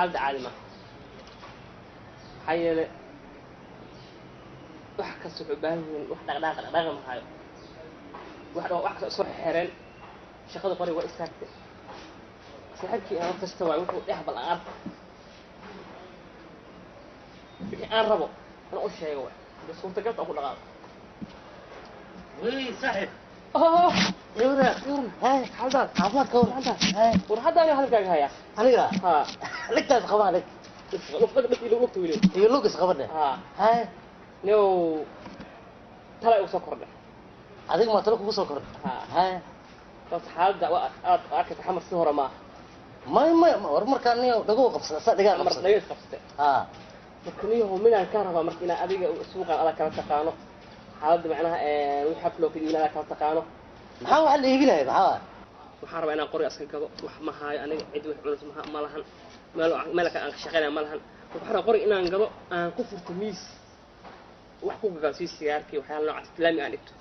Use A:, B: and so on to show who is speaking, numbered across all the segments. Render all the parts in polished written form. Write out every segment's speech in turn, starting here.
A: Xaaladda caadi maaha, maxaa yeelay wax kasta wuxuu u baahan yihiin wax dhaqdhaaqa dhaqdhaaqa mahaayo, wax dhan wax kasta isku xireen. Shaqada qoriga waa istaagtay. Saaxiibkii aan kasta waay wuxuu dhex bal aan arko wixii aan rabo inaan u sheego, waay dee suurtagalta aan ku dhaqaaqo.
B: Wey saaxiib.
A: Oh.
B: Yowra.
A: Yowra.
B: Hay.
A: Xaaladaad?
B: Caafimaad ka war. Hay.
A: War hadda aniga hadalkaaga hayaa.
B: Aniga?
A: Ha.
B: Ligtaas qaba adig.
A: Lugta lugta weli.
B: Iyo lug is qabadhe.
A: Ha.
B: Hay.
A: Niow, tala igu soo kordhay.
B: Adiga ma talo kugu soo kordhay?
A: Ha.
B: Hay.
A: Bas xaaladda waa aad arkaysa, Xamar si hore maaha.
B: May may, war markaa niyo dhagow qabsada sa dhigaa
A: Xamar
B: qabsada.
A: Dhaga is qabsatay.
B: Ha.
A: Marka niyahow, midaan kaa rabaa marka inaa adiga suuqaan adaa kala taqaano xaaladda, macnaha wixii xafloo ka iibin adaa kala taqaano.
B: Maxaa waxa la iibinaya, maxaa?
A: Waxaan rabaa inaan qoriga iska gado. Wax ma haayo aniga, cid wax cunayso ma ma lahan, meel meel kale aan ka shaqeynaya ma lahan. Marka waxaan rabaa qoriga inaan gado, aan ku furto miis wax ku gagaa sii sigaarkii, waxyaala noocaas laami aan dhigto.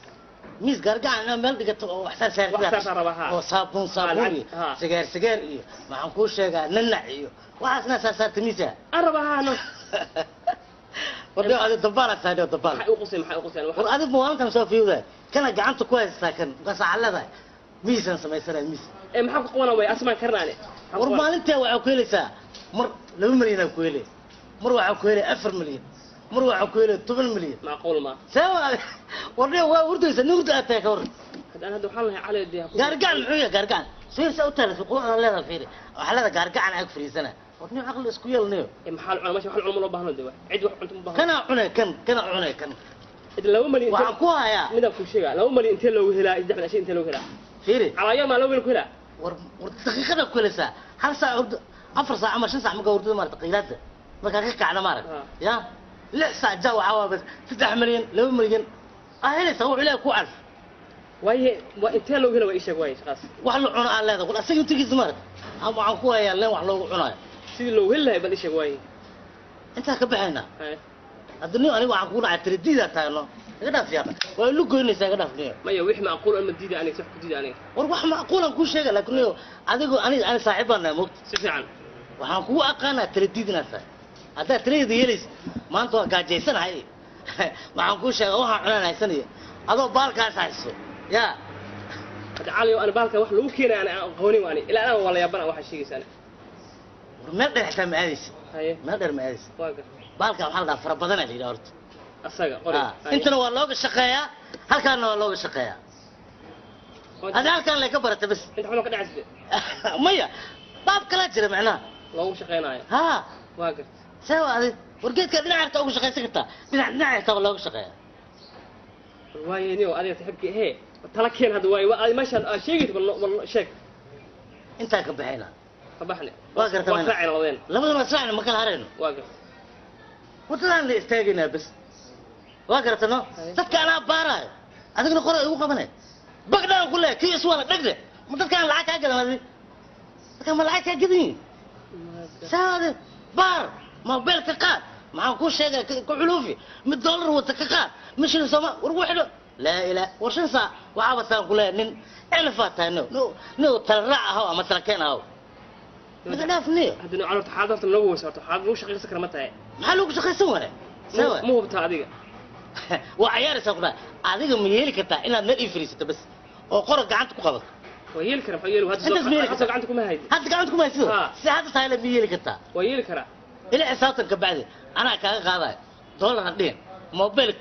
B: Miis gaargacan inaad meel dhigato oo wax saar saar.
A: Wax saar rabaa, ha.
B: Oo saabuun saabuun iyo
A: ha.
B: Sigaar sigaar iyo maxaan kuu sheegaa, nanac iyo waxaas inaad saar saarta miisa.
A: Aan rabaa, ha. No.
B: War dhio adi dabaal tahay, dhio dabaal.
A: Maxay u qusay, maxay u qusay?
B: War adig maalintan soo fiiwda kana gacanta ku haysataa kan, markaas waxaa leedahay miisaan samaysanaya miis.
A: Ee maxaan ku qabanaa? Way asmaan karnaane.
B: War maalintaa waxaa ku helaysaa mar 2 milyan aa ku helay, mar waxaa ku helay 4 milyan, mar waxaa ku helay 10 milyan.
A: Macquul ma
B: See waa? War dhio waa hurdaysa, nin hurda aad tahay, ka war.
A: Hadda aan hadda waxaan lahay cali dee
B: Gaargacan muxuu yahay gaargacan? Fiir saa u taala quruxda leedahay, fiiri waxaa leedahay gaargacan ag fariisana. War nin caqli isku yeelnayo.
A: Ee maxaa la cunaa meesha? Wax la cuno ma loo baahno de, cid wax cunto ma baahno.
B: Kanaa cunay kan, kanaa cunay kan.
A: Cid 2 malyan
B: Waxaan ku hayaa.
A: Midaan kuu sheegaa, 2 malyan intee loogu helaa? 3 milyan intee loogu helaa?
B: Fiiri.
A: Calaayo maa 2 milyan ku helaa?
B: War war, daqiiqada ku helaysaa hal saac hurdo, 4 saac ama 5 saac markaa hurdada maarata, qiilaada markaa ka kacda maarata. Ya 6 saac ja waxaa waa bas 3 milyan, 2 milyan aa helaysaa, wuxuu Ilaahay ku calf.
A: Waaye waa intee loogu helaa? Waa ii sheeg waaye shaqaas.
B: Wax la cuno aan leedahay, war asaga intigiisa maarata ama waxaan ku hayaa leen wax loogu cunayo.
A: Sidii loogu heli lahay bal ii sheeg waaye.
B: Intaa ka baxaynaa.
A: Haye.
B: Hadda nin aniga waxaan kugu dhacay tiradiidaa tahay, no iga dhaaf yaaqa, waa ilu goynaysaa, iga dhaaf niyo.
A: Maya, wixii macquul ama diida aniga, wax ku diida aniga.
B: War wax macquulan kuu sheega, laakiin niyo adigo aniga ani saaxiib baan nahay, mogta.
A: Si fiican.
B: Waxaan kugu aqaanaa tiradiid inaad tahay. Haddaad tiradeeda yeelaysa maanta waa gaajaysanahay, waxaan kuu sheega waxaan cunaan haysanaya adoo baalkaas hayso ya.
A: Hadda cali ani baalkan wax lagu keenaya ani aan aqoonin ani ilaa anaa waa la yaabana waxaa sheegaysa ani.
B: War meel dheer xitaa ma aadaysa.
A: Haye.
B: Meel dheer ma aadaysa.
A: Waa gartay.
B: Baalka waxaa la dhahaa fara badanaa la yidhaha horta.
A: Asaga qori.
B: Intana waa looga shaqeeyaa, halkaana waa looga shaqeeyaa. Adi halkaan lay ka barata bas.
A: Inta xuma ka dhacaysa.
B: Maya, baab kalaa jira macnaha.
A: Loogu shaqeynaayo.
B: Ha.
A: Waa gartay.
B: See waa adi? War geedka dhinac harta uga shaqaysan kartaa, dhinac dhinac harta waa looga shaqeeyaa.
A: Waaye niyo adiga saaxiibkii hee, tala keen hadda waaye, waa adi meeshaan aad sheegayso, bal sheeg.
B: Intaan ka baxayna.
A: Ka baxne.
B: Waa gartay.
A: Waa raacayna labadeen.
B: Labadana waa israacna, ma kala harayno.
A: Waa gartay.
B: Waddadaan la istaagaynaa bas, waa garata no.
A: Haye.
B: Dadka anaa baaraayo, adigna qora igu qabanay, bagdhaan ku leeyahay kii iswala dhagne. Ma dadkaan lacag kaa gadan? Adi dadkaan ma lacag kaa gadan yihin? Saade baar mobilka qaad, maxaan kuu sheegay, ku culuufi mid dollar wata ka qaad, mid shilin sooma. War wixii laa ilaa war 5 saac waxaa bataan ku leeyahay nin cilfaa tahay, no no no, tala raac ahaw ama tala keen ahaw, naga dhaaf niyo.
A: Hadda no calorta xaalad horta nagu weysa, horta xaalad lagu shaqaysan kara ma tahay?
B: Maxaa lagu shaqaysan waaya? Sawa.
A: Ma hubtaa adiga?
B: Waa cayaaraysaa ku dhahay. Adiga ma yeeli kartaa inaad meel ii fariisato bas oo qora gacanta ku qabato?
A: Waa yeeli karaa, maxaa yeeli hadda?
B: Intaas ma yeeli
A: hadda
B: kartaa?
A: Gacanta kuma haydi.
B: Hadda gacanta kuma haysido.
A: Ha.
B: Si hadda tahay la ma yeeli kartaa?
A: Waa yeeli karaa.
B: Ila xisaabtan ka bacdi anaa kaaga qaadayo dollar han dhihin, mobile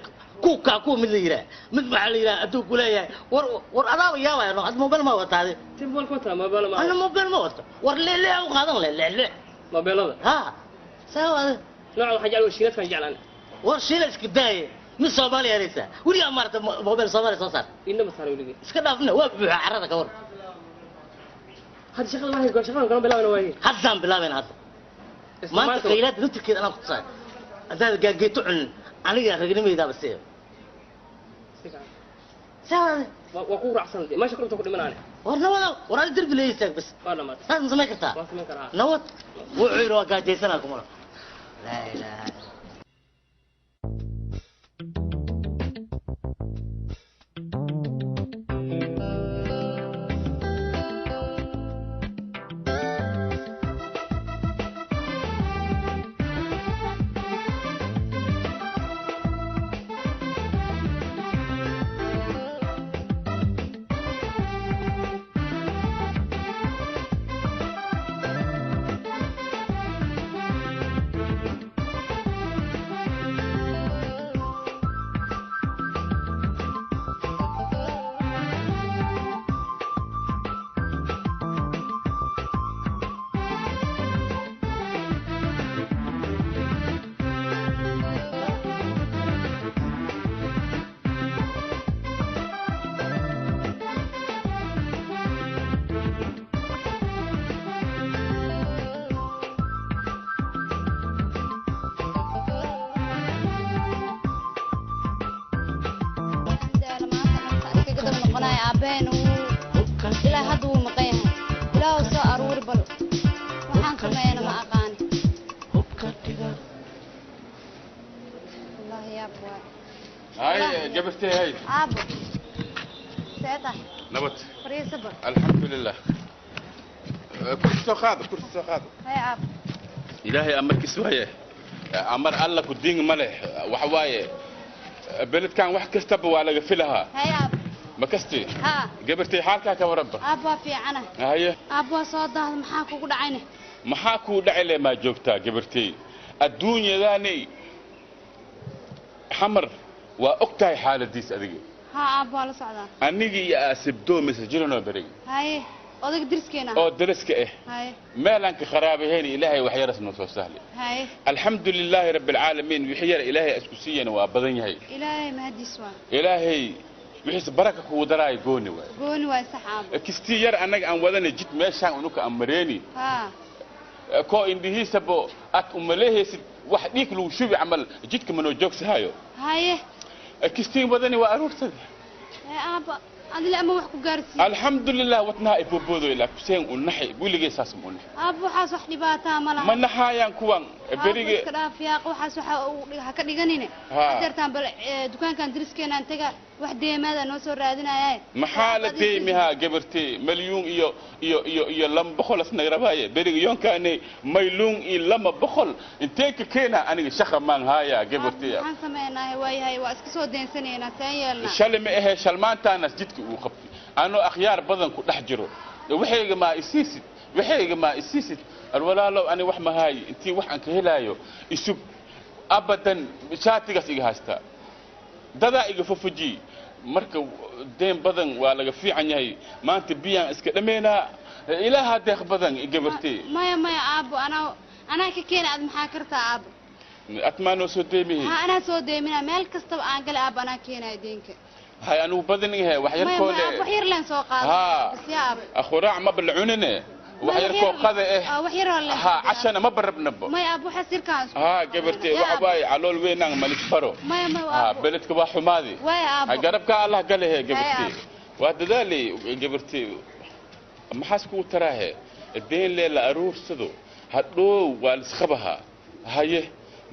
B: kuukaa kuwa mid la yidhaah, mid waxaa la yidhaha hadduu ku leeyahay. War war, adaaba yaabaya no, hadda mobile ma wataade.
A: Ti mobilka wataa, mobile ma?
B: Ana mobile ma wato. War leeleex u qaadan le leeleex.
A: Mobilada.
B: Ha, saa ade.
A: Nooca waxaan jecel shiinadkaan jeclaan.
B: War shiila iska daaye, mid Soomaaliya helaysaa weligaa maarata mobile Soomaaliya soo saar.
A: Inna ma saara weligii.
B: Iska dhaafna, waa buuxa carrada, ka war.
A: Hadda shaqada waahay, shaqadan garan bilaabana waaye.
B: Haddaan bilaabayna hadda maanta khayraadda naftirkeeda anaa ku tusaay. Haddaad gaageeto cunin, aniga ragnimaydaaba siiya.
A: Si fiican.
B: Saa ade.
A: Waa ku raacsan dee meesha kurunta ku dhimanaane.
B: War nabada, war adi derbi leeya istaag bas.
A: Waa dhamaatay.
B: Saas ma samayn kartaa?
A: Waa samayn karaa.
B: Nabad, wuxuu yidhi waa gaajaysanaa kumala laa ilaaha.
C: Aabbahayna wuu ilaa hadda wuu maqan yahay. Ilaahu soo aruuri bal. Waxaan sameeyana ma aqaani. Wallaahi yaab waay.
D: هاي جبرتي هاي.
C: Aabbo. See tahay?
D: نبت.
C: Fariisa bal.
D: الحمد لله، كرسي soo qaado، kursi soo qaado.
C: Hay aabbo.
D: Ilaahay amarkiis waaye، amar alla ku diin ma leh. Waxa waaye beledkan wax kastaba waa laga filahaa.
C: Hay aabbo.
D: Ma kasti?
C: Haa.
D: Gabartay, xaalkaa ka waraba?
C: Aabbo, waa fiicana.
D: Haye.
C: Aabbo, waa soo daahda, maxaa kugu dhacayne?
D: Maxaa kuu dhacay le maa joogtaa gabartay? Adduunyadaanay xamar waa og tahay xaaladiis adiga.
C: Haa aabbo, waa la socdaa.
D: Anigii iyo aasibdoo mise jiranoo berigi.
C: Haye, odayga diriskeena.
D: Oo dariska ah.
C: Haye.
D: Meelaan ka kharaabahayna Ilaahay wax yaras noo soo sahlay.
C: Haye.
D: Alxamdu lilaahi rabbi alcaalamiin, wixii yar Ilaahay isku siiyana waa badan yahay.
C: Ilaahay mahadiis waa.
D: Ilaahay wixiise baraka kugu daraayo gooni waay.
C: Gooni waay, sax aabbo.
D: Kistii yar annaga aan wadana jid meeshaan unuka aan mareeni.
C: Haa.
D: Koo indhihiisabo aad umalehaysid wax dhiig lagu shubi camal jidka manoo joogsahayo.
C: Haye.
D: Kistiin wadani waa aruurtada.
C: Ee aabbo, adile ama wax ku gaarsiiyo?
D: Alxamdulilah, wadnaha ay booboodo ilaa kuseen u naxi, weligay saas ma u naxi.
C: Aabbo, waxaas wax dhibaataa ma laha.
D: Ma naxaayaan kuwan berige.
C: Iska dhaaf yaaq, waxaas waxa uu ha ka dhiganine.
D: Haa.
C: Hadeertaan bal dukaankan diriskeenaan taga, wax deemaada noo soo raadinaya.
D: Maxaa la deymihaa gabartee? Malyuun iyo 200 asnaga rabaaye beriga yoonkaane, mayluun iyo 200 intee ka keenaa? Aniga shaqa maan haaya gabartee.
C: Maxaan sameynaa? Waayahay, waa iska soo deensanaynaa, seen yeelnaa?
D: Shalay ma ahee, shalmaantaanas jidka uu qabtay anoo akhyaar badan ku dhex jiro. Waxayga maa isiisid, waxayga maa isiisid, alwalaalow ani wax ma haayo, intii wax aan ka helaayo isug. Abadan shaatigaas iga haystaa, dadaa iga fafujiy. Marka deen badan waa laga fiican yahay. Maanta biyaan iska dhammaynaa, Ilaaha deeq badan gabartee.
C: Maya maya aabbo, anaa ka keena. Aad maxaa kartaa aabbo?
D: Atmaa noo soo deemihi.
C: Ha, anaa soo deemina. Meel kastaba aan galay aabbo, anaa keenayo deenka.
D: Hay, anugu badan yahay wax
C: maya
D: yarkoo
C: maya aabbo, wax
D: le
C: yar leen soo qaado.
D: Haa.
C: Bas yaa aabbo.
D: Khuraac maba la cunine, wax yarkoo qada eh.
C: Wax yar oo leen.
D: Ha, cashana ma barabnabo.
C: Maya aabbo, waxaas yarkaan isku
D: haa gabartee.
C: Yaa
D: waxa
C: aabbo.
D: Waaye calool weynaan malis baro.
C: Maya maya
D: ha
C: aabbo.
D: Beledka waa xumaadi.
C: Waaya aabbo.
D: Ha, garabka Allah galehe gabartee.
C: Aabbo.
D: Waa dadaalay gabartee, maxaas kugu taraahe deen lee la aruursado hadhow waa lisqabahaa. Haye,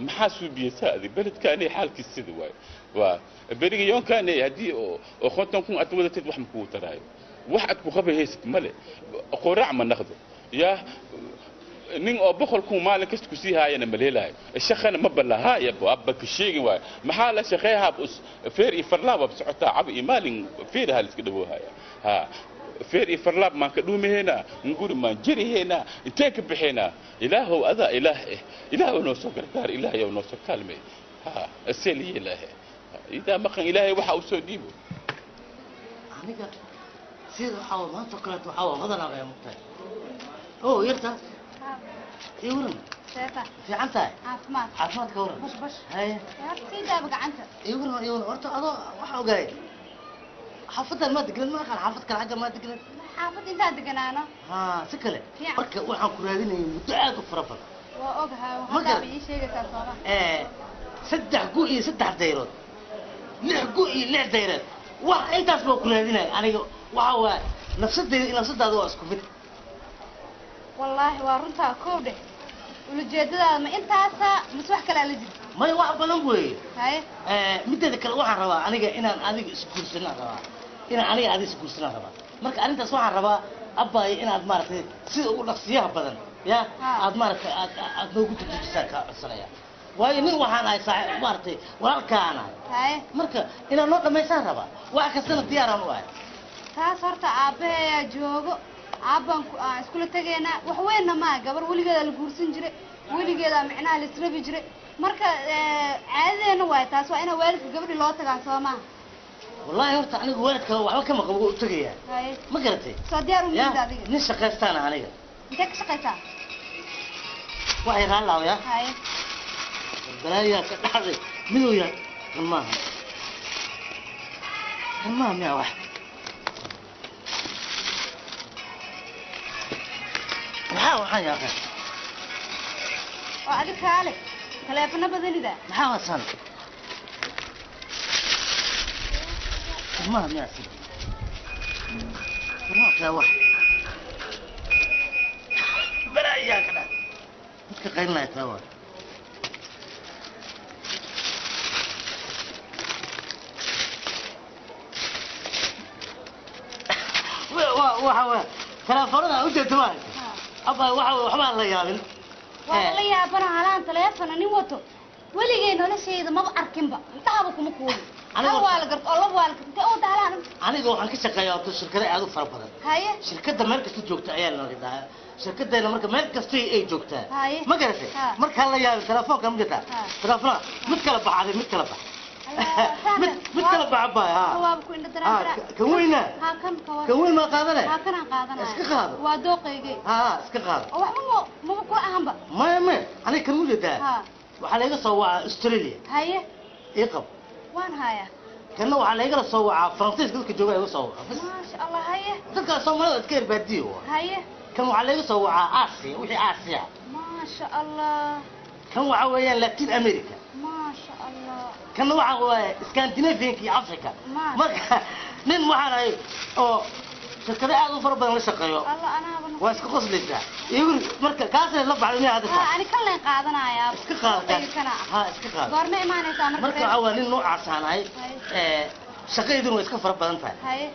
D: maxaa suubiyataa adig? Beledkaanay xaalkiis sida waay, waa beriga yoonkaanay haddii oo 50,000 aad wadatid wax ma kugu taraayo, wax aad ku qabahaysid male, qoraac ma naqdo yaa nin oo 100,000 maalin kasta kusii haayana maleelaayo. Shaqana ma balahaayabo, abba ka sheegin waayo. Maxaa la shaqeeyaa? Us feer iyo farlaab ab socotaa, cab iyo maalin feeraha la iska dhawoohaya. Ha, feer iyo farlaab maan ka dhuumahaynaa, nguri maan jirihaynaa, inteen ka bixaynaa? Ilaahow adaa Ilaah eh, Ilaahow noo soo gargaar, Ilaahayow noo soo kaalmay. Ha, aseliye Ilaahe idaa maqan, Ilaahay waxa uu soo dhiibo.
B: Aniga sida waxaa waa maanta oo kaleeto waxaa waa hodan abaya mugtahay oo yarta ii waran.
C: Seeta.
B: Fiican tahay?
C: Caafimaad.
B: Caafimaad ka waran?
C: Bash bash.
B: Haye.
C: Horta sii daaba gacanta.
B: Ii waran, ii waran. Horta adoo waxaa ogaay xaafadan maa deganeed, ma aqaan xaafad kale xagga maa deganeed.
C: Xaafad intaan deganaano.
B: Ha, si kale.
C: Fiican.
B: Marka waxaan ku raadinayay muddo aad u fara badan.
C: Waa ogahay.
B: Ma
C: haddaaba
B: garan.
C: Ii sheegaysaa sooma?
B: 3 gu iyo 3 dayrood, 6 gu iyo 6 dayrood, wax intaas baa ku raadinaya. Aniga waxa waaye nafsadeyda iyo nafsadaada waa isku mid.
C: Wallaahi waa runtaa. Kow dheh, ulajeedadaada ma intaasa mise wax kalaa la jirta?
B: Maya, wax badan weeye.
C: Haye.
B: Mideeda kale waxaan rabaa aniga inaan adiga isguursanaan rabaa, inaan aniga adiga isguursanaan rabaa. Marka arrintaas waxaan rabaa abbaay inaad maaragtay sida ugu dhaqsiyaha badan ya
C: Ha.
B: aad maaragtay aad noogu dejisaan kaa codsanaya, waayo nin waxaan ahay saaxiib maaragtay walaalkaan ahay.
C: Haye.
B: Marka inaad noo dhammaysaan rabaa, wax kastana diyaaraan u ahay.
C: Taas horta aabbahayaa joogo, aabbaan aan iskula tegaynaa. Wax weynna maa, gabar weligeedaa la guursan jiray, weligeedaa micnaha la israbi jiray. Marka caadadeenna waay taas, waa inaa waalidka gabadhi loo tagaa, soo maaha?
B: Wallaahi horta anigu waalidka waxba kama qabo, waa u tegayaa.
C: Haye.
B: Ma garatay?
C: Soo diyaar u
B: ya
C: mihid adiga?
B: Nin shaqaystaana aniga.
C: Intee ka shaqaysaa?
B: Waxay raalli ya.
C: Haye.
B: Balaayaa ka dhacday midow yaa. Kan maaha, kan maaha miya? Wax maxaa waxaan yaaqay?
C: Oo adig kaale taleefano badanida.
B: Maxaa wasan? Kan maaha miya sida? Waa wax balaayaa ka dhaa midka qaylinaya taa waa waxa waa teleefanada u jeedta ma abba waxa waxbaan la yaabin.
C: Waa la yaabana halaan teleefon nin wato weligay noloshayda maba arkinba, indhahaba kuma kuulin. Hal waa la garto oo laba waa la garto, intee u daalaan?
B: Aniga waxaan ka shaqeeyaa horta shirkado aad u fara badan.
C: Haye.
B: Shirkadda meel kasta joogta ayaa la dhahaa shirkaddeena, marka meel kasta ay joogtaa.
C: Haye.
B: Ma garatay?
C: Ha.
B: Markaa la yaabin telefoonka ma jirtaa?
C: Ha.
B: Telefoona mid kala baxaday, mid kala bax, mid kala baxa baa ha.
C: Waaba ku indha daraan.
B: Kan weyna.
C: Ha, kan ka
B: kan weyn ma qaadanay?
C: Ha, kanaan qaadanaya.
B: Iska qaado.
C: Waa dooqaygay.
B: Ha, iska qaado.
C: Oo waxba ma maba kula ahanba.
B: Maya maya, aniga kan ujeedaa.
C: Ha.
B: Waxaa laga soo wacaa Australia.
C: Haye.
B: Ii qab.
C: Waan hayaa.
B: Kanna waxaa lagala soo wacaa Faransiiska, dadka jooga iga soo wacaa bas.
C: Maasha Allah, haye.
B: Dadka Soomaalida iska herbaadiyo waa.
C: Haye.
B: Kan waxaa laga soo wacaa Aasiya, wixii Aasiya.
C: Maasha Allah.
B: Kan waxaa weeyaan Latin America.
C: Maasha Allah.
B: Kanna waxaa waaye Scandinavianka iyo Africa.
C: Maasha.
B: Marka nin waxaan ahay oo shirkado aad u fara badan la shaqeeyo.
C: Allah anaaba
B: waa iska qoslaysaa igu marka kaasna la baxday miyaa hadda?
C: Ha, ani kan leen qaadanayaa.
B: Iska qaado kaas.
C: Dooqayga kana.
B: Ha, iska qaado.
C: Goorma imaanaysaa marka?
B: Marka waxaa waa nin noocaas aan ahay.
C: Haye.
B: Shaqayduna way iska fara badan tahay.
C: Haye.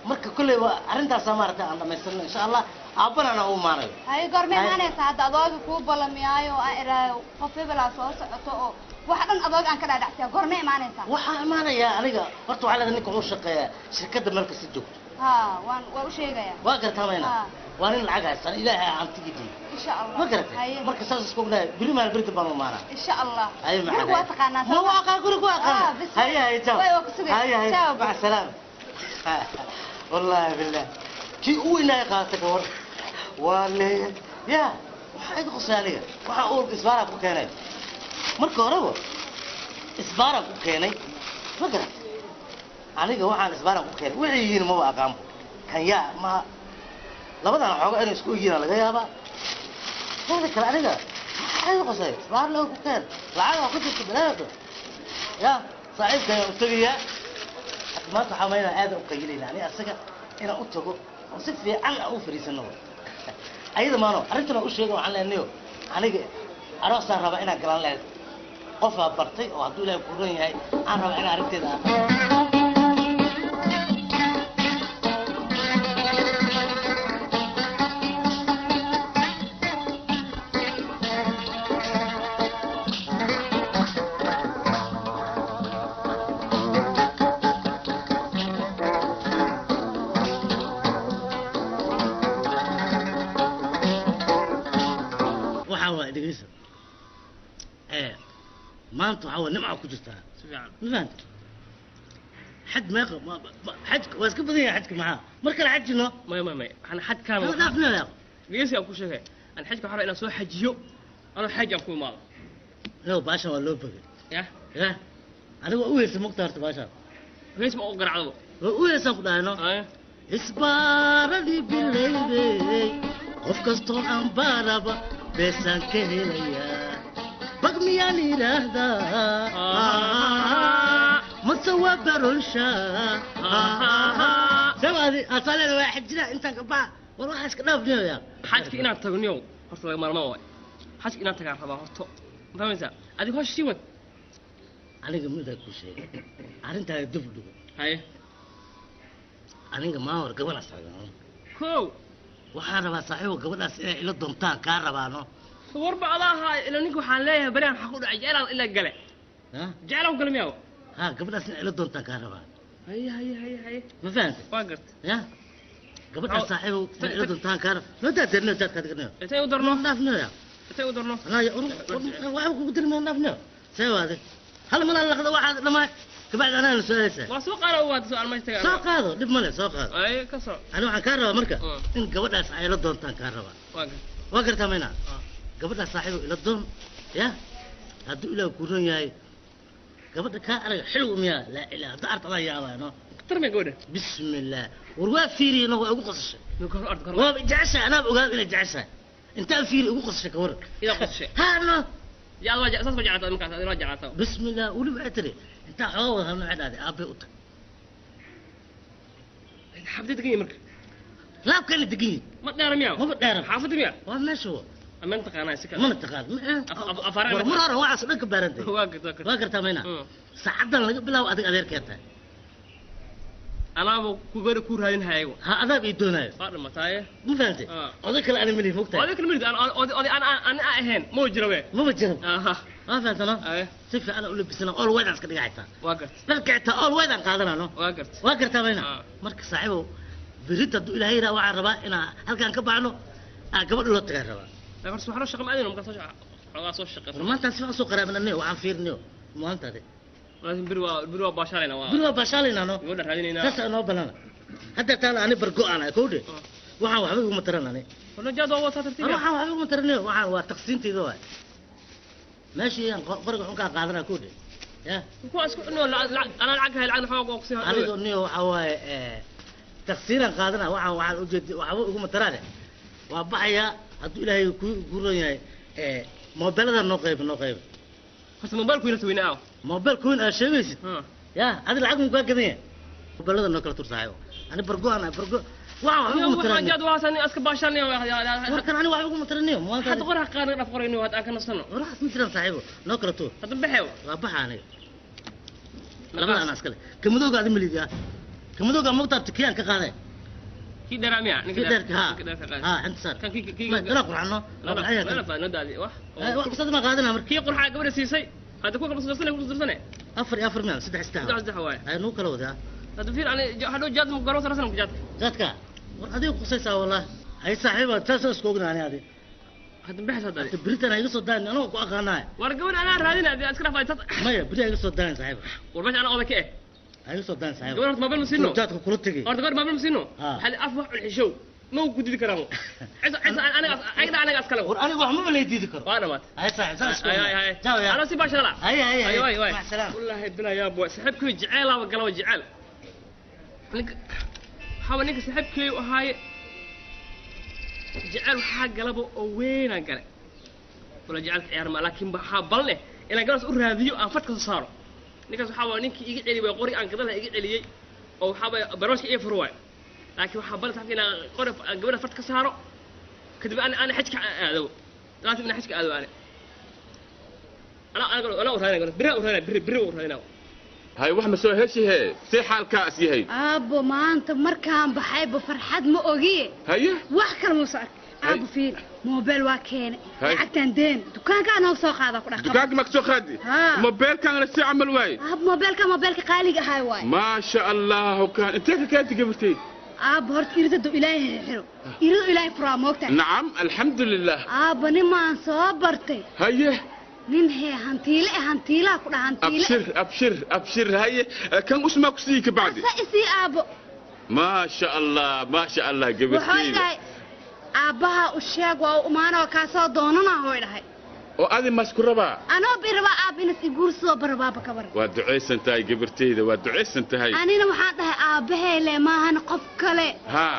B: Marka kolley waa arrintaasaa maaragtay aan dhamaystirno insha Allah, aabbana aan u imaanayo.
C: Haye, goorma
B: Haye.
C: imaanaysaa hadda? Adooga kuu ballamiyaayo oo aan iraayo qof hebelaa soo socoto oo waxa dhan adooga aan ka dhaadhacsiya, goorma imaanaysaa?
B: Waxaa imaanayaa aniga horta waxaa leedahay ninka wuxuu shaqeeyaa shirkadda meel kasta joogto.
C: Ha, waan waa u sheegayaa.
B: Waa gartaa mayna?
C: Ha.
B: Waa nin lacag haysan, ilaahay hantigidiin.
C: Insha Allah.
B: Ma garatay?
C: Haye.
B: Marka saas isku ognahay, beri maal berida baan u imaanaa.
C: Insha Allah.
B: Haye maxaa?
C: Guriga waa taqaanaa.
B: Ma waa aqaan guriga, waa aqaan.
C: Ah, bis.
B: Haye haye, ciao.
C: Way, waa ku sugaya.
B: Haye haye.
C: Ciao.
B: Maca salaama. Wallaahi billah kii u weynaayo qaata ka war waa leeyahay ya waxaa iga qosay aniga waxaa uurka isbaaraa ku keenay marka horeba isbaaraan ku keenay, ma garat? Aniga waxaan isbaaraan ku keenay waxay yihiin maba aqaanbo. Kan yaa ma labadan xooga inay isku ogyihiin laga yaabaa. Teeda kale aniga maxaa iga qosay? Isbaar loo ku keen lacag waa ku jirta balaado ya saaxiibka ayaan u tegayaa hadda. Maanta waxaa maynaa aad u qayilayna ani asaga inaan u tago oo si fiican aan u fariisano ayada maano arrintan aan u sheego. Waxaan leenayo aniga aroosaan rabaa inaan galan lehed qofaa bartay oo hadduu ilaahay ku ron yahay aan rabaa inaan arrinteeda aan waxaa waay dhegeysa ee maanta waxaa waay nimca ku jirtaa.
A: Si fiican.
B: Ma fahanta? Xaj meeqa xajka waa iska badan yahay xajka, maxaa mar kale xajino?
A: Maya maya maya, waxaan xajkaan
B: kala dhaafnaya.
A: Dhegeysi aan ku sheegay, aan xajka waxaan rabaa inaan soo xajiyo anoo xaj aan ku imaado.
B: Yo baashan waa loo bogay.
A: Ya.
B: Ya aniga waa u heysay mugta horta baashan.
A: Hees ma u garacdaba?
B: Waa u heysaan ku dhahayno.
A: Haye.
B: Isbaaradii bilaydey qof kastoo aan baaraba beesaan ka helayaa, bag miyaan idhaahdaa mase waa baronsha sawaadi asaaleeda waa xajina intaan ka baxa. War waxaa iska dhaafnaya.
A: Xajka inaad tago niyow horta laga maarmaan waay. Xajka inaad tagaan rabaa horto, ma fahmaysaa? Adiga hosh sii wad.
B: Aniga midaa kuu sheegay arrintaada dib u dhigo.
A: Haye.
B: Aniga maa hor gabadhaas taagan.
A: Kow.
B: Waxaan rabaa saaxiibo gabadhaas inay ila doontaan kaa rabaano.
A: Warba adaa ahaa ila ninka waxaan leeyahay beriyan waxaa ku dhacay jecelaad ilaa gale.
B: Ha.
A: Jecelaad ku gale miyaa?
B: Ha, gabadhaas inay ila doontaan kaa rabaa.
A: Haye haye haye haye.
B: Ma fahantay?
A: Waa garta.
B: Ya gabadhaas saaxiibo inay ila doontaan kaa rabaa noo daadeerno daadkaa dignayo.
A: Intay u darno?
B: Dhaafnayo.
A: Intay u darno?
B: Anaa waxba kugu dirmaya, dhaafnayo. See waade hal malaa laqda waxaad dhammaay kabacdi anaa la su-aalaysaa.
A: Waa soo qaado, waad su'aal meesha tagaa.
B: Soo qaado, dhib male, soo qaado.
A: Haye, ka soo.
B: Ani waxaan kaa rabaa marka in gabadhaas ay ila doontaan kaa rabaa.
A: Waa garta.
B: Waa gartaa mayna?
A: Ah.
B: Gabadhaas saaxiibo ila doon ya hadduu ilaah ku ron yahay gabadha kaa arag xilw miyaa laa ilaah hadda arta adaa yaabaa no.
A: Khatar miyaa gabadha?
B: Bismillaah, war waa fiiriyey no, waa igu qosashay.
A: Ninka hor ard hor.
B: Waaba jeceshahay, anaaba ogaada inay jeceshahay intaan fiiri igu qosashay ka waran.
A: Idaa qosashay?
B: Ha no.
A: Yaa waa saas ma jeclaata markaas adina waa jeclaata.
B: Bismillaah, weli waxay tiri intaa xooga wada hadna waxay dhahday aabbay u tag.
A: Xaafadda degan yahay marka.
B: Laabkana degan yihin.
A: Ma dheera miyaa?
B: Maba dheera.
A: Xaafadda miyaa?
B: Waa meesha wa.
A: Amaan taqaanaa si kale.
B: Mana taqaan.
A: Afaaraan.
B: War mar hore waxaas dhan ka baarantay.
A: Waa garta, waa garta.
B: Waa gartaa mayna. Saacaddan laga bilaabo adig adeerkee tahay.
A: Anaaba ku bari ku raadin hayago.
B: Ha adaab ii doonaayo.
A: Waa dhimataaye.
B: Ma fahantay? Oday kale ana malihi mogtahay.
A: Oday kale malihi, oday aan aan ahayn ma jiro we.
B: Maba jiro.
A: Aha.
B: Waa fahantano? Si fiican u labisana all white aan iska dhiga xitaa.
A: Waa garta.
B: Dharka xitaa all white aan qaadanano.
A: Waa garta.
B: Waa gartaa mayna. Marka saaxiibow berita hadduu Ilaahay yidhaa waxaan rabaa inaan halkaan ka baxno aan gabadh ula tagaan rabaa.
A: Laakiin horta waxaa shaqa ma aadayno markaa soo xogaa soo shaqeyso.
B: War maanta si fiican soo qaraabinanay waxaan fiirinayo maantaade.
A: Laakiin beri waa baashaalayna waa.
B: Beri waa baashaalayna no.
A: Gabadha raadinaynaa.
B: Saas inoo balana. Hadda taana ani bargo aan ahay kowdhe. Waxaan waxba iguma taran ani.
A: Wala jaad waa wataa tartiib.
B: Waxaan waxba iguma taranayo waxaan waa taqsiintayda waay. Meeshii aan qoriga xunkaa qaadanaa kowdhe. Ya.
A: Kuwa isku cuno lacag anaa lacag hay lacag xoog oo ku sii.
B: Aniga niyo waxa waaye taqsiinaan qaadanaa waxaan ujeed waxba iguma taraane. Waa baxayaa hadduu Ilaahay ku guuran yahay moobeelada noo qayb noo qayb.
A: Horta moobeelku ina weynaa aaw.
B: Moobeelku weyn aad sheegaysid. Ya adi lacag muu kaa gadan yahay. Moobeelada noo kala tur saaxiibo. Ani bargo aan bargo waxaan waxba iguma
A: Waxaan
B: taranayo.
A: jaad waa san iska baashaanay.
B: Warkan ani waxba iguma taranayo maanta.
A: Hadda qorax qaadan dhaf qorayno hadda aan ka nasano.
B: War waxaas ma jiraan saaxiibo noo kala tur.
A: Hadda baxew.
B: Waa baxa aniga. Labada anaa iskale. Kamadowga adi malidi ah. Kamadowga mogtaa tikiyaan ka qaaday.
A: Kii dheeraa miyaa?
B: Kii dheerka ha. Ha inta saar.
A: Kan kii
B: Ma dana qurxano.
A: La la nadaadi wax.
B: Wax kusad ma qaadana marka.
A: Kii qurxaa gabadha siisay. Hadda ku kala soo ku darsane.
B: 4 4 miyaa 3 3.
A: 3 3 waay.
B: Ay nuu kala wadaa.
A: Hadda fiir ani hadhow jaad ma garoon sarsan jaadka.
B: Jaadka. War adiga qusaysaa wallahi. Hay saaxiiba taas isku ogna ani adi.
A: Hadda bixis hadda.
B: Hadda beritan iga soo daayin anoo ku aqaanaa.
A: War gabadha anaa raadina hadii iska dhaafay tad.
B: Maya beri iga soo daayin saaxiiba.
A: War meesha anaa oday ka eh.
B: Iga soo daayin saaxiiba.
A: Gabadha horta moobeel ma siino.
B: Jaadka kula tagay.
A: Horta gabadha moobeel ma siino. Hal af wax cun xishow. Ma ku didi karaan. Cisa cisa aniga aniga aniga iskale.
B: War aniga wax ma leeyahay diidi karo.
A: Waa dhamaat.
B: Hay saaxiib saas isku.
A: Hay hay hay.
B: Jaaw ya.
A: Ana si baashala.
B: Hay hay
A: hay. Hay.
B: Mac salaam.
A: Wallahi bilaa yaa boy saaxiibkay jecel aa galaw jecel. Ninka waxa ninka saaxiibkay u ahaay jecel waxa galaba oo weyn aan galay. Wala jecel ciyaar ma laakiin waxa balne inaan galas u raadiyo aan fadka soo saaro. Ninkaas waxa waa ninkii iga celiyay qori aan gadalaha iga celiyay oo waxa bay barooshka ii furwaay. Laakiin waxa balne saaxiibkay inaan qori gabadha fadka saaro kadib ana xajka aado. Laakiin inaan xajka aado ana. Ana ana u raadinaa biri u raadinaa biri biri u raadinaa.
D: Hay wax ma soo heshihe see xaalkaas yahay.
C: Aabbo maanta markaan baxayba farxad ma ogiye.
D: Haye.
C: Wax kale ma soo ark. Aabbo fiir moobeel waa keenay. Lacagtan deen dukaanka anoo soo qaada ku dhaqan.
D: Dukaanka ma soo qaadi? Moobeelkan la si camal waay.
C: Aabbo moobeelka moobeelka qaaliga ahay waay.
D: Ma sha Allah kan intee ka kaati gabartay?
C: Aabbo horta iridadu Ilaahay xiro. Iridadu Ilaahay furaa moogtahay.
D: Nacam alxamdulillah.
C: Aabbo nimaan soo bartay.
D: Haye.
C: Nin hee hantiile hantiilaha ku dhaha hantiile.
D: Abshir abshir abshir haye kan usma ku sii ka bacdi.
C: Sa isii aabbo.
D: Ma sha Allah ma sha Allah gabartay.
C: Wuxuu dhahay aabbaha u sheeg waa u imaanoo kaa soo doonana hooy dhahay.
D: Oo adi mas ku rabaa.
C: Anoo bi rabaa aab inas i guursado barabaaba ka baran.
D: Waa duceysan tahay gabartayda waa duceysan tahay.
C: Anina waxaan dhahay aabbahay le maahan qof kale.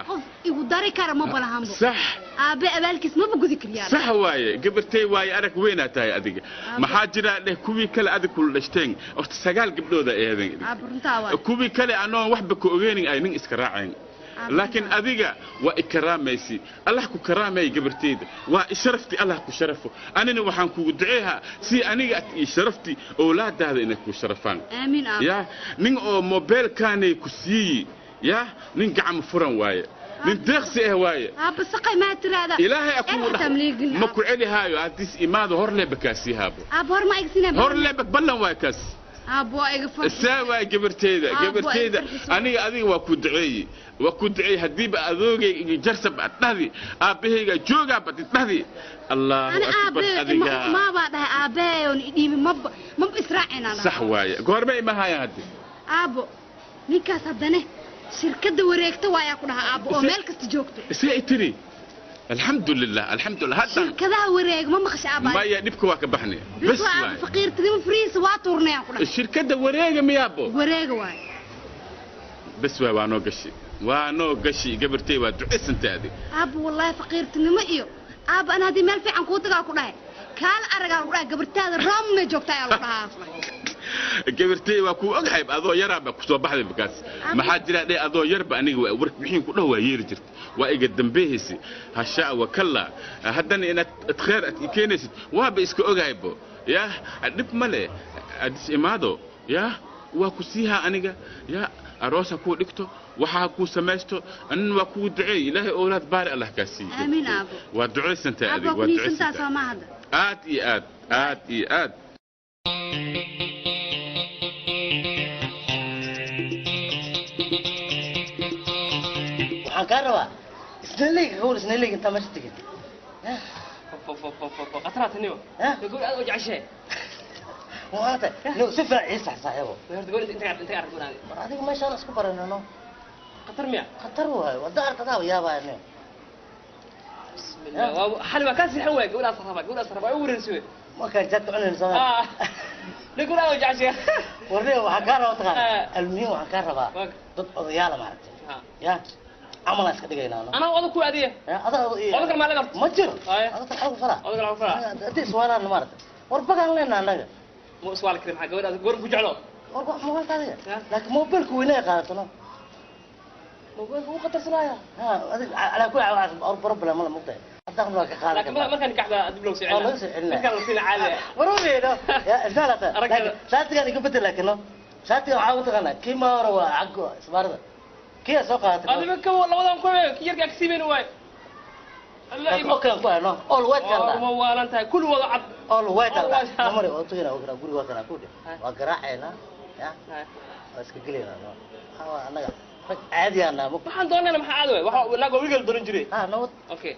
C: Qof igu dari kara ma balahanbo.
D: Sax.
C: Aabe abaalkiis maba gudi kariyaa.
D: Sax waaye gabartay waaye arag weynaa tahay adiga. Maxaa jira dheh kuwii kale adig kula dhashteen horta 9 gabdhooda eedan.
C: Aab runtaa waay.
D: Kuwii kale anoon waxba ku ogeenin ay nin iska raaceen. Laakiin adiga waa ikaraamaysi Allah ku karaamay gabartayda waa isharafti Allah ku sharafo anina waxaan kugu duceeyaa si aniga aad ii sharafti awlaadaada inay ku sharafaan.
C: Aamiin aab.
D: Ya nin oo mobilkaanay ku siiyay ya nin gacmo furan waaye nin deeqsi ah waaye.
C: Aab saqay ma tiraada.
D: Ilaahay aku ma ku celihaayo hadis imaado hor leeba kaasihaabo.
C: Aab hor ma igsinaa.
D: Hor leeba ballan waa kaas.
C: Aab waa iga farxisay.
D: Saa waa gabartayda gabartayda aniga adiga waa ku duceeyay waa ku duceeyay hadiiba adoogay jarsab dhahdi aabahayga jooga bad dhahdi Allahu akbar adiga
C: ma baa dhahay aabahay oo dhiibi ma ma israacina.
D: Sax waaye goorma ima hayaan hadii.
C: Aabo ninkaas hadane shirkadda wareegta waa ku dhaha aabo oo meel kasta joogto.
D: Isla tiri alxamdulillah alxamdulillah hadda
C: shirkadaha wareeg ma maqashay aabba.
D: Maya dhibka waa ka baxnay.
C: Bas waa faqiirtinimo fariis waa tuurnay aan ku dhahay.
D: Shirkadda wareega miyaabo?
C: Wareega waay.
D: Bas waa noo gashi waa noo gashi gabartay waa duceysantaadi.
C: Aabbo wallahi faqiirtinimo iyo aabba ana hadii meel fiican kuu tagaa ku dhahay kaal aragaa ku dhahay gabartaada Rome joogtaa ayaa lagu dhahaa.
D: Gabartay waa ku ogxayb adoo yaraaba ku soo baxday markaas. Maxaa jira dhe adoo yarba aniga waa war wixii ku dhaw waa yeeri jirta. Waa iga dambeeysi hasha wa kalla haddana inaad khair aad keenaysid waaba iska ogahaybo yaa dhib male adis imaado yaa waa ku siihaa aniga yaa aroosa kuu dhigto waxaa kuu samaysto anin waa kuu duceey ilaahay owlaad baari allah kaa siiyo.
C: Aamiin aabo.
D: Waa ducaysantahay
C: aabo
D: adiga waa
C: kuniisantaa
D: ducaysantahay
C: soo ma hadda.
D: Aad iyo aad aad iyo aad.
B: Waxaan kaa rabaa isnaleyga gawar isnaleyga intaa meesha tegin.
A: Qataraad niyo.
B: Ha?
A: Gabadh aad u jeceshahay.
B: Maanta no si fiican ii sax saaxiibo.
A: Horta gabadh inta inta aragto wanaag.
B: War adiga meeshaan isku baranano.
A: Qatar miya?
B: Khatar waayo wadda arkadaa yaabaa ne.
A: Bismillah. Waa xali waa ka sixan waay gabadhaas rabaa gabadhaas rabaa u wareersi.
B: Markaan jaadka cunayno soo
A: Ah. Gabadh aad u jeceshahay.
B: Warniga waxaan kaa rabaa taqaana almuhiim waxaan kaa rabaa
A: Waag.
B: Dad odayaala maaragtay
A: Ha.
B: ya camalaan iska dhigaynaa no.
A: Anaa odag ku adiya.
B: Ya, adaa
A: Odag kale maa laga qabto?
B: Ma jiro.
A: Haya.
B: Adag kale xagu falaa.
A: Odag kale xagu falaa.
B: Haddii iswaalaan maaragtay war bagaan leenaa annaga.
A: Ma iswaal karin maxaa gabadhaas goor ku jeclo.
B: War wax ma walta adiga.
A: Ya.
B: Laakiin mobilka weynaa qaadato no.
A: Mobilka wuu qatarsanaya.
B: Ha adiga calaa kulli xaal wax problem ma la mugtahay haddaan waa ka qaadan
A: Laakiin
B: kartaa.
A: markaan nikaxda dib loo soo
B: Waa laga soo celinaa.
A: Midkaan la siina caadi.
B: Warubiino ya isaalata.
A: Aragtida.
B: Laakiin shaatigan iga bedel laakiin no shaatigan waxaa u taqaanaa kii ma hore waa caggo isbaarada kii aa soo qaadatay.
A: Adiga ka labadan ku ki yarka agsiibeen waay. Allah
B: laakiin okay ku hayno all white
A: Waa
B: kala
A: waalan tahay kulli wada cad.
B: All white
A: All
B: kala
A: white.
B: namari waa tugina waa guriga waa kana ku dhe
A: Ha.
B: Waa garaacaynaa ya
A: Ha.
B: Waa iska gelaynaa no waxaa waa annaga rag caadi aan nahay.
A: Waxaan doonayna maxaa caadi waay waxa naag waa wiil doran jiray.
B: Ha nabad.
A: Okay.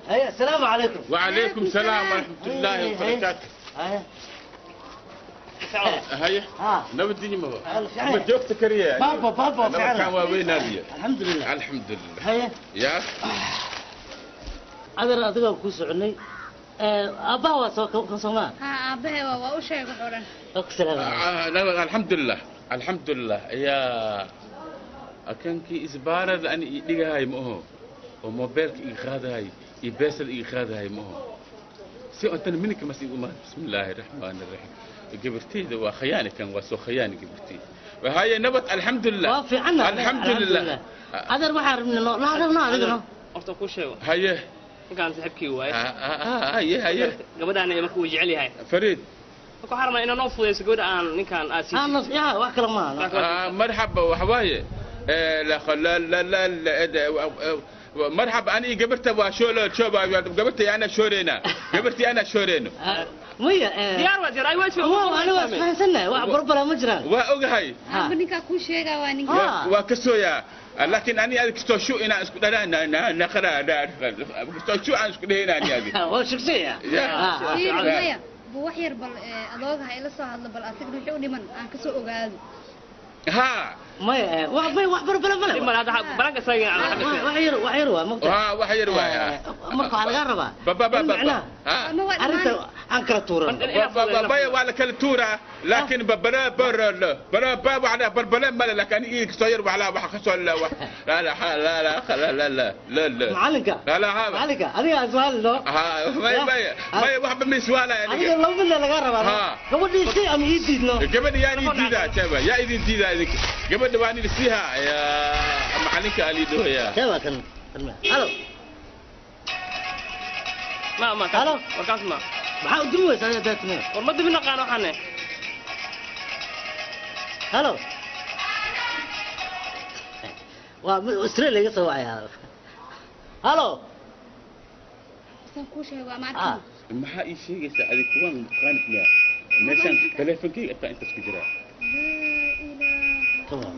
B: Haya asalaamu calaykum.
D: وعليكم السلام ورحمة الله وبركاته.
B: Haya.
D: هيا
B: ها.
D: نبدي ما هو
B: الفعل.
D: ما جوفت كريه.
B: بابا بابا
D: فعلا كان
B: فعلا.
D: وين نادية.
B: الحمد لله.
D: الحمد لله.
B: Haya.
D: يا
B: Adeer adiga ku soconay aabbaha waa soo kan soomaa.
C: Ha aabahay waa u sheegay wax oo dhan.
B: Waa ku salaamay.
D: آه لا الحمد لله الحمد لله يا كانكي إسبارة أنا إيجاهاي ما هو وموبايلك إيخادهاي إيباسل إيخادهاي ما هو سي أنت منك ما سي بسم الله الرحمن الرحيم قبرتي ذا خيانة كان واسو خيانة قبرتي وهاي نبت الحمد لله.
B: Waa fiicanna.
D: الحمد لله.
B: Adeer waxaan rabnay no la hadalno adiga no.
A: Horta ku sheego.
D: هيا.
A: Ninkaan saaxiibkii waay.
D: آه آه هيا هيا.
A: Gabadhaan markuu jecel yahay.
D: فريد.
A: Marka waxaan rabnaa inaan noo fududeyso gabadha aan ninkaan aad
B: Ah
A: siisid.
B: nas ya wax kale maaha no.
D: آه مرحبا وحواي آه لا لا لا لا, لا مرحبا انا قبرت شو شو قبرت انا شورينا قبرتي انا شورينا.
B: Ah, maya
A: Diyaar waa diyaar ay waa
B: waa aniga waa isfahansannahay wax barbara ma jiraan.
D: واوغهاي.
B: Ha.
C: Aabo ninkaa kuu sheegaa waa ninka.
B: Ha.
D: وكسويا لكن انا كستو شو انا اسكو لا لا لا لا لا كستو شو انا اسكو هنا انا هذه.
B: Waa shaqsiya.
D: Ya.
C: Fiiri maya bu wax yar bal adooga ha ila soo hadlo bal asigna wixii u dhiman aan kasoo ogaado.
D: ها
B: maya wax may wax barbara ma
A: Dhiman
B: le.
A: hadda baranka isaga
B: Wax yar wax yar waa mugta.
D: ها وحير ويا
B: Marka waxaa lagaa rabaa
D: بابا
B: in
D: بابا
B: macnaha
D: ها
C: Ama waa
B: arrinta
C: dhammaan.
B: aan kala tuuran.
D: بابا ولا كالتورة لكن ببلا بر بلا بابا على بربلا مال لكن إيه كسير وعلى وحخص ولا لا لا لا لا لا لا لا لا لا
B: Macalinka.
D: لا لا ها
B: Macalinka adiga su'aal no.
D: ها ما ما ما واحد من سؤال
B: Adiga
D: يعني
B: laba mid lagaa rabaa no.
D: Ha.
B: Gabadhii si ama ii diid no.
D: قبل يعني ديدا تبا يا إذن ديدا إذنك قبل واني لسيها يا معلنك اللي دو يا
B: Kee waa kan kan ma halo.
A: Ma ma
B: Halo.
A: warkaas ma
B: Maxaa u dimi weysaa adiga daatine?
A: War ma dibina qaan waxaan.
B: Halo waa mid Australia iga soo wacaya. Halo.
C: Saan kuu sheegay waa ma
B: Ah.
C: arkin.
D: maxaa ii sheegaysaa adig kuwaan maqaanid miya meeshaan taleefonkeyga ataa intaas ku jiraa.
C: Laa ilaaha.
B: Come on.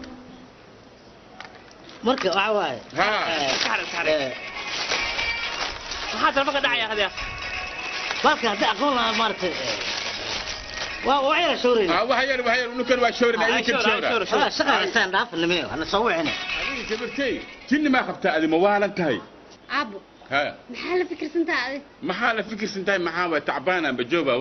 B: Marka waxa waaye
D: ها
A: Saxar saxar. Maxaa telefoonka dhacaya hadiya?
B: Balka haddii aqoon lahaa maaragtay waa waa yara shawrayna.
D: ها وحير وحير ونكر وشورنا
A: Ah,
D: إذنك
A: shawra,
D: شورا.
A: shawra, shawra.
B: Ah, shaqa haystaan dhaaf nimeyo hana soo wicina.
D: adiga gabartay jinni maa qabtaa adi ma waalan tahay?
C: Aabo
D: ha
C: maxaa la fikirsantahay adig?
D: Maxaa la fikirsan tahay maxaa waay tacbaanaan bajooba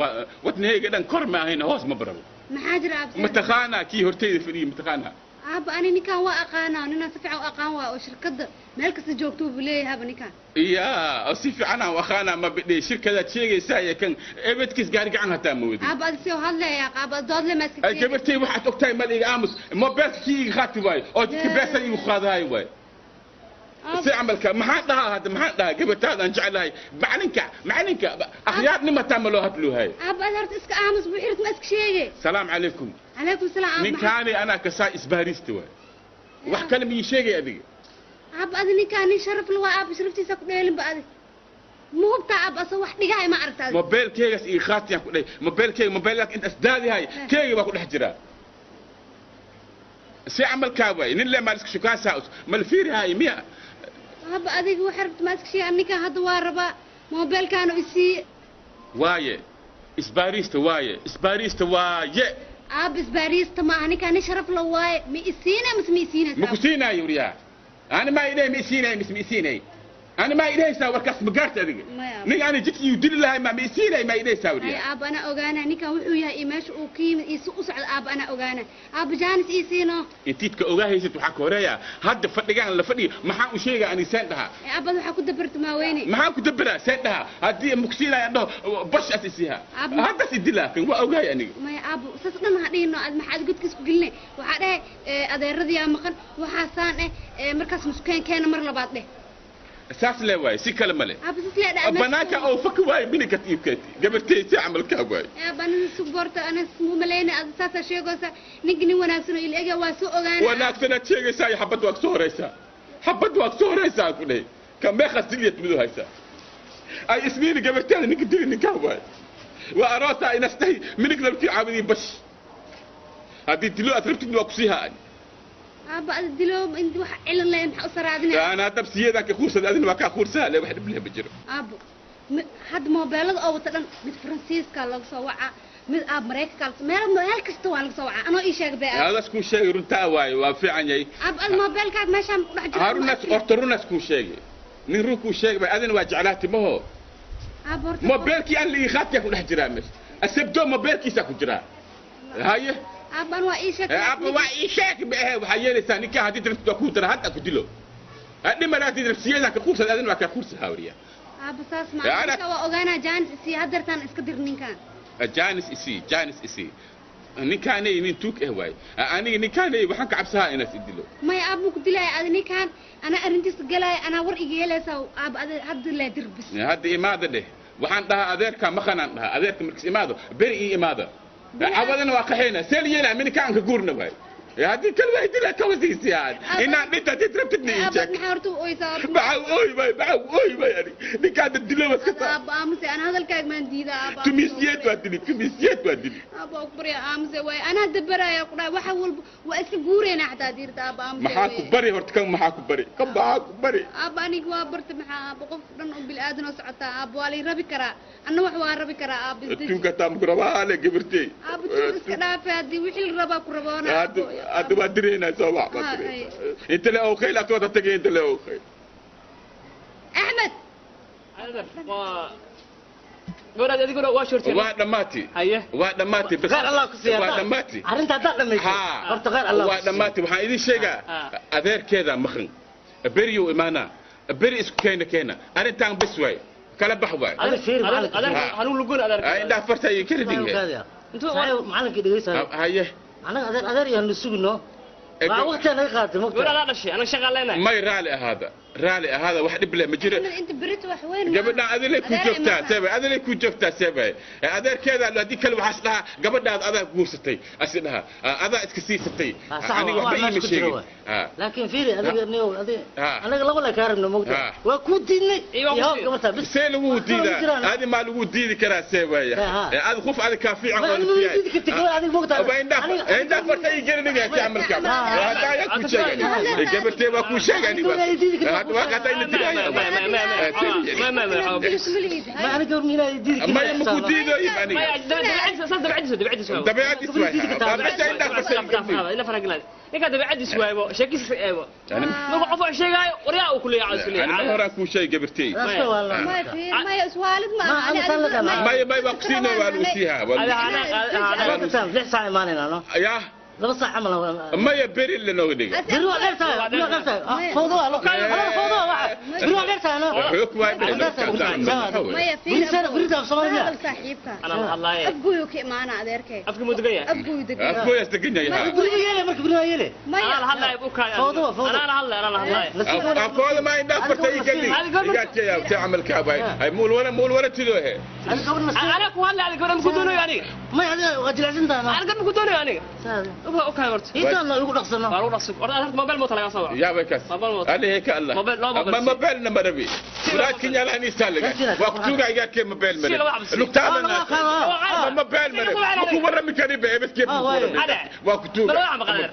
D: wadnahayga dhan kor ma ahayn hoos ma barabo.
C: Maxaa jira aabo?
D: Mataqaanaa kii hortayda fadhiyay mataqaanaa?
C: Aabba ani ninkaan waa aqaanaa, ninaan si fiican u aqaan waa oo shirkadda meel kasta joogtuu buu leeyahay ninkaan.
D: Iya, oo si fiican aan u aqaanaa ma bidhay shirkadaad sheegaysaa iyo kan ebedkiis gaari gacan hataa ma wadin.
C: Aabba adi si oo hadlaya, aabba doodle ma iska
D: Ay gabartay, waxaad ogtahay mal iga aamus. Mobeelka kii iga qaati waayo oo jidka beesan igu qaadahay waayo. Si camalka maxaan dhahaa hadda? Maxaan dhahaa gabartaadaan jeclahay? Macalinka, macalinka akhyaarnima taa ma loo hadluuhay.
C: Aabba adi horta iska aamus, buu xirit ma iska sheegay.
D: Salaam calaykum.
C: Calaykum salaam aabba.
D: Ninkaani anaa kasaa isbaariista waay, wax kale ma ii sheegay adiga.
C: Aabba adi ninkaan nin sharaf la waa, aabba sharaftiisa ku dheelinba. Adi ma hubtaa aabba asoo wax dhigahay ma aragta adi?
D: Mobeelkeygaas ii qaatiyaan ku dhahay. Mobeelkeyga, mobeelka intaas daadihay keega baa ku dhex jiraa. Si camalkaa waay, nin le maaliska shukaasaa mal fiirihaay miya?
C: Aabba adiga wax rabta ma iska sheegay. Ninkaan hadda waa rabaa mobeelkaanu isiiye.
D: Waaye isbaariista, waaye isbaariista waaye.
C: Aabba isbaariista ma aha, ninkaan nin sharaf la waaye. Ma isiinay mise ma isiinaysa?
D: Ma ku siinaayo wariyaa. Ani maa idhahay ma isiinay mise ma isiinay? Ani maa idhahaysaa warkaas ma gaarta adiga?
C: Maya.
D: Nin ani jidka iyu dili lahay ma isiinay maa idhahaysaa
C: Ay
D: wariyaa?
C: Aabba anaa ogaana ninkaan wuxuu yahay iyo meesha uu ka yimid iyo si u socdo. Aabba anaa ogaana, aabba jaanis ii siino.
D: Intiidka ogaahaysid waxaa ka horeeya hadda fadhigaan la fadhiyo. Maxaan u sheegaa ani? Seen dhahaa?
C: Ee aabba waxaa ku dabarta maaweyne.
D: Maxaan ku daberaa? Seen dhahaa haddii makusiinaya dhaho bash as isiiha?
C: Aabba-
D: Haddas idilaa kan waa ogahay aniga.
C: Maya aabbo, saas dhan ha dhihino. Ad maxaad godkiis ku gelinay? Waxaa dhahay adeeradiyaa maqan, waxaasaan eh markaas muskeen keena mar labaad dheh.
D: Saas le waaye, si kale male.
C: Aabba saas lee dhaha.
D: Banaanka oo faki waaye minikat iibkeeti gabartey, si camalkaa waaye.
C: Aabba aniga suborta ana ismu malayna ad saasaa sheegaysa. Ninka nin wanaagsan oo ila ega waa soo ogaana.
D: Wanaagsanaad sheegaysaa iyo xabad waa kasoo horaysaa, xabad waa kasoo horaysaa aan ku dhahay. Ka meeqaas diliyad midu haysaa ay isniini gabarteeda ninka dili ninkaa waaye waa aroosaa inastahi minig labkii caabidii bash. Haddii dilo aad rabtidna waa kusii haa.
C: Aabba ada dilo inta wax cilan leh maxaa u saraadinaya?
D: Ana hadda siyeedaan ka kuursada, adina waa kaa kuursaa le, wax dhib leh ma jiro.
C: Aabbo hadda moobeelada oo wata dhan mid Faransiiska laga soo wacaa, mid aab Maraykanka laga soo meel meel kasta waa laga soo wacaa. Anoo ii sheeg bee aab.
D: Hadaas kuu sheegay runtaa waaye, waa fiican yahay.
C: Aab ad moobeelkaaga meeshaan ku dhex jiro.
D: Harunas horta runas kuu sheegay, nin run kuu sheegay bay adina waa jeclaati maho.
C: Aab horta
D: mobeelkii aan la ii qaatiyaa ku dhex jiraa meesha asabdo, mobeelkiisaa ku jiraa haye.
C: Aab an waa ii sheeg.
D: Aabba waa ii sheeg ma ahe. Waxaa yeelaysaa ninkaa haddii rabtid waa kuu dara hadda ku dilo dhimana, haddii rabsiyeedaan ka kuursad adina waa kaa kuursahaa wariya.
C: Aabba saas ma
D: Ee,
C: ninka waa ogaanaa. Jaanis isii haddeertaan iska dir ninkaan.
D: Jaanis isii, jaanis isii. Ninkaanay nin tuug eh waay. Aniga ninkaanay waxaan ka cabsahaa inaas idilo.
C: Maya aab ma ku dilaya. Adi ninkaan anaa arrintiisa galaya, anaa war iga helaysaa. Aab adi hadda lee dir bis.
D: Hadda imaada dheh, waxaan dhahaa adeerka maqanaan dhahaa. Adeerka markiis imaado beri ii imaada, cawadana waa qaxayna seel yeelaa mininkaan ka guurna waay. Haddii kale waa idilaa kawasiisiyaan inaan dhinta haddii rabtidna ii
C: Aabba
D: sheeg.
C: maxaa horta u oysaa horta?
D: Maxaa ooy waay, maxaa ooy waay? Ani ninkaada dilo waska taa.
C: Aabba aamuse, ana hadalkaaga maan diida aabba.
D: Tumiisiyeed waa dili, tumiisiyeed waa dili.
C: Aabba ku barya aamuse waay, anaa dabaraya ku dhahay waxa walba waa iska guureynaa xataa diirta aabba aamuse.
D: Maxaa ku bari horta kan? Maxaa ku bari kan? Maxaa ku bari?
C: Aabba aniga waa barta. Maxaa aabba qof dhan oo bilaadan oo socotaa aabba waa lay rabi karaa, anna wax waa rabi karaa aabba isdeji.
D: Tuuga taa maku rabaa le gabartey.
C: Aabba tuug iska dhaafe, haddii wixii la rabaa ku raboona.
D: Hadda hadda waa direynaa soo wax baa
C: Ha,
D: direynaa inta le oo khayl agtooda tagay inta le oo khayl.
C: Axmed.
A: Adeer waa gabadhaad adiguna waa shortay.
D: Waa dhammaati.
A: Haye.
D: Waa dhammaati bas.
B: Khayr Allah ku siiya.
D: Waa dhammaati.
B: Arrinta haddaad dhamaysay horta khayr Allah ku
D: waa
B: siiya.
D: Dhammaati. Waxaan idin sheegaa adeerkeeda maqan, beriyow imaanaa, beri isku keena keena arrintaan bes waay, kala bax waay.
B: Adiga fiiri macalinka.
A: Adeer hanuun lugun adeer.
D: Indhaha farta iyo kala
B: Ismail
D: dinge.
B: Kaadi ah. Saaxiib macalinkii dhegeysayo.
D: Haye.
B: Anaga adeer adeer yaan sugino. Waa waqti naga qaatay
A: Gabadh
B: mogta.
A: adaa dhashay, anaga shaqaa leenahay.
D: May raali ahaada, raali ahaada, wax dhib leh ma jiro.
C: Axmed inta berito wax weyn ma
D: Gabadhaan adilay ku
C: Adeer
D: joogtaa
C: imaana.
D: Seebay adilay ku joogtaa seebay adeerkeeda haddii kale waxaas dhahaa gabadhaad adaa guursatay, asi dhahaa adaa iska siisatay.
B: Ah, sax
D: Aniga
B: waa,
D: waxba
B: waa
D: iima
B: meesha ku jira
D: sheegin
B: waay. Laakiin fiiri adiga niyow adiga
D: Ha.
B: anaga laba la kaa rabno mogta.
D: Ha.
B: Waa ku diidnay.
A: Iyo waa ku
B: Iyo
A: diidnay.
B: gabarta bis.
D: See lagu
B: Wax kale ma
D: diidaa
B: jiraan.
D: Adi maa lagu diidi karaa see waaya?
B: Ha.
D: Adi qof adi kaa fiican
B: Ma
D: waa
B: aniga ma diidi kartid gabar adiga mogta.
D: Aba indhaha indhaha farta ii geliniga si camalka hadda ayaa ku sheegay gabartee waa kuu sheegay
B: Aniga waa diidi kartaa.
D: Hadda waa qataa ina dilaya.
A: Ma ma ma
B: Ma aniga gabar miinaa diidi kartaa.
D: Maya ma ku diidayo aniga.
A: Dabeecadiisa dabeecadiisa.
D: Dabeecadiis waay dabeecadiis indhaha farta ii geliniga.
A: Ina faraglaan ninka dabeecadiis waaybo sheekiisa eebo marka qof wax sheegaayo waryaa uu ku leeyahay isku
D: Ani ma
A: leeyahay.
D: horaan kuu sheegay gabartey.
B: Raaska waa la.
C: Maya fiir, maya iswaalid ma
B: Ma,
C: aha.
B: aniga saan la dhamaa.
D: Maya maya waa ku siinaa, waa lagu siihaa, waa lagu
A: Ada
B: Anaga taan 6 saac imaanayna no.
D: yaa.
B: laba saac camal
D: maya beri lanooga dhiga
B: beri waa dheer tahay beri waa dheer tahay fawdo waa fawdo waa beri waa dheer tahay
D: xoog waay
C: maya
B: beri af Soomaaliya
C: saaxiibka
A: anaa la hadlaaye
C: afgooyo ka imaana adeerkay
A: afka muu degan yahay
C: afgooyo degan
D: afgooyaas degan yahay
B: beri yeele marka beri waa yeele
A: anaa la hadlaaye bukaay
B: fawdo fawdo
A: anaa la hadlaaye anaa la hadlaaye
D: afkooda ma indhaa fartay igali igaajaya ta camalka abay ay muul wala muul wala tidoohe
A: anaa ku hadlaaye gabadha ma ku doonayo aniga
B: may adiga waa jilicsan tahay
A: aniga gabadha ma ku doonayo aniga okay horta
B: intaan ugu dhaqsano
A: waa lagu dhaqsan horta horta mobile moota laga soo waco
D: yaa way kaas alihi ka allah ma mobile na marabi laakiin yala ani saalaga waa ku tuuga iga ke mobile marabi lugtaada ma mobile marabi ma ku warami kari be bas ke waa ku tuuga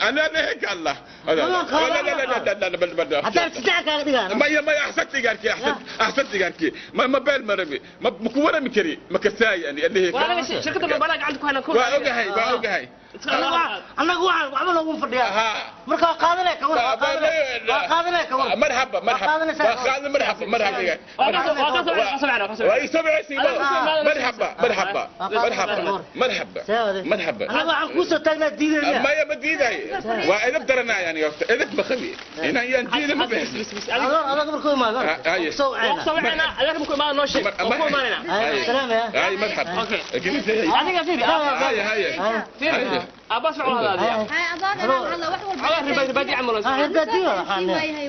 D: ana alihi ka allah la la la la la bal bal
B: hadaa saddex kaaga dhigaa
D: maya maya ahsant igarki ahsant ahsant igarki ma mobile marabi ma ku warami kari ma kasaay ani alihi ka
A: shirkadda mobile gacanta ku hayna
D: waa ogahay waa ogahay
B: annagu waxaan waxba noogu fadhiyaa marka waa qaadanay ka war waa qaadanay ka war
D: marxaba marxaba waa qaadan marxaba marxaba waa isabcisi marxaba marxaba marxaba marxaba marxaba
B: anagu waxaan kuu soo taagnaa diidayna
D: maya ma diiday waa edab daranaa yani horta edab ma qabi inaan yaan diida ma bixin
B: adag markuu imaado soo
A: wacayna adag markuu imaado noo sheeg oo ku imaanayna
B: salaam ya
D: ay marxaba
A: adiga fiiri
D: hay hay
A: fiiri أباس على هذا
C: هاي أباس أنا هذا واحد
A: ربا ربا عمل
B: ربا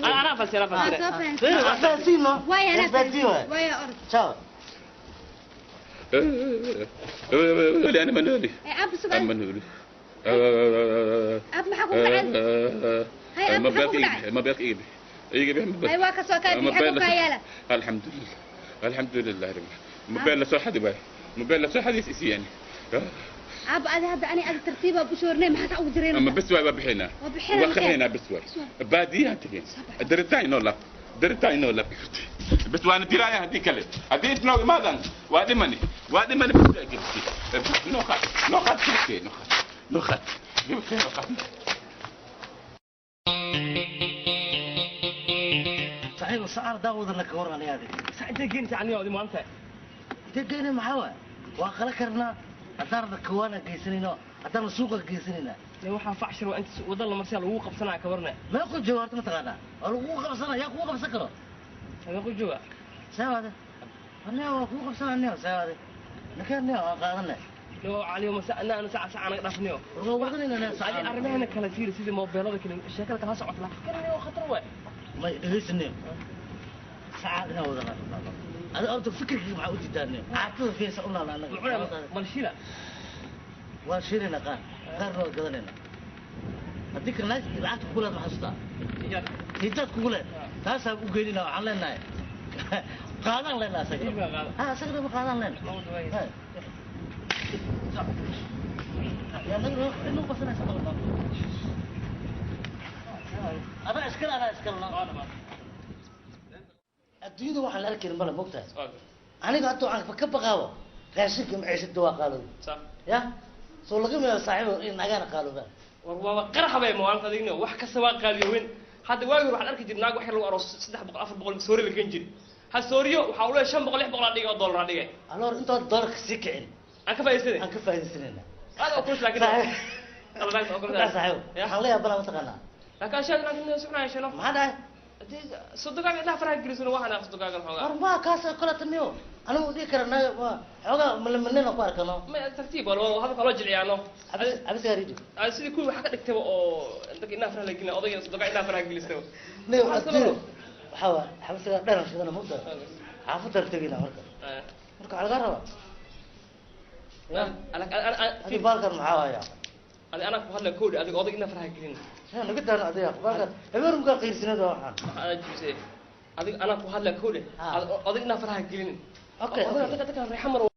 A: أنا أنا فسير أنا
B: فسير
C: ويا أنا ويا أرض
B: شاو
D: أنا منولي
C: أب
D: منولي
C: أب محقوق عن هاي أب محقوق عن
D: ما بيق إيبي إيبي
C: أيوة كسوكا محقوق عيالة
D: الحمد لله الحمد لله رب موبايل سو حد باي موبايل سو حد يسي يعني
C: أب هذا هذا أنا هذا ترتيبه بشورني ما حتى أقدرين
D: أما بس واي بحنا وخحنا بس واي بادية تجين درتاي نولا درتاي نولا بس وأنا دراية هذيك اللي هذيك نو ماذا وادي مني وادي مني بس جبتي نخات نخات جبتي نخات نخات جبتي نخات
B: صحيح وسعر داود لك ورا هذه
A: ساعة جينت عني ودي ما أنت
B: تجيني محاوى وأخلك هدارna kawaana geysanayno haddaana suuqa geysanayna
A: waxaan facshir waa inta wadada la marsiya lagu qabsanaa ka warna
B: meequu jooga horta ma taqaanaa waa lagu qabsanaa yaa kugu qabsan karo
A: meequu jooga
B: saawaade aniga waa kugu qabsanaa aniga saawaade ninkaan aniga waan qaadanay
A: loo caliyo masa anaa saca saca naga dhaafniyo
B: waa wadanayna
A: saca arrimahana kala fiiri sidii moobeelada kale sheekada kala socota laakiin kan waa khatar waay
B: ma dhegeysanay saca inaa wadana هذا أنت فكرك مع وجداني عطوه في سؤالنا أنا
A: مالشيلة
B: وشيلنا قار قار قدرنا هذيك الناس العقد كلها محصلة هيدات كلها تاسع وجينا علينا قادر لنا سكر ها سكر قادر لنا يا نقول إنه بس أنا سكر أنا أشكر أنا أشكر adduunyada waxaan la arkayn male mogtahay aniga hadda waxaan ka baqaawa raashinka maciishada waa qaaloobi ya soo laga meelo saaxiibo in nagaana qaaloobaan
A: war waaba qarax bay maalinta adigna wax kasta waa qaaliyowen hadda waagi hore waxaan arki jirnay naag wax yar lagu aroos 300 400 soori la geen jiri ha sooriyo waxaa u leeyahay 500 600 dhiga oo dollar dhigay
B: aloor intood dollarka sii kicin
A: aan ka faa'iidaysanay
B: aan ka faa'iidaysanayna
A: aad oo kulus laakiin
B: saaxiibo waxaan leeyahay balaa mataqaanaa
A: laakiin ashaa laakiin sugnaa shano
B: maxaa dhahay
A: صدقاك لا فرق جلسنا واحد صدقاك الحوار
B: أربعة كاسة كلها تنيو أنا ودي كرنا حوجا ملمننا قاركنا
A: ما ترتيب ولا هذا خلاص جري يعني
B: أبي سياريجو
A: سيدي كل واحد كتبه أو عندك إنها فرق لقينا أضيع صدقاك إنها فرق جلسنا
B: نيو أديو حوا حبس لا شو أنا مقدر عارف ترتيبنا مركب مركب على قرب
A: أنا أنا
B: في بالك معايا
A: أنا هذا كود أضيع أضيع إنها فرق جلسنا
B: أنا قلت أنا أضيع بالك أمير ممكن قيل سنة ده واحد
A: أنا جبسي أضيع أنا هذا كود أضيع إنها فرق جلسنا
B: أوكي
A: أوكي.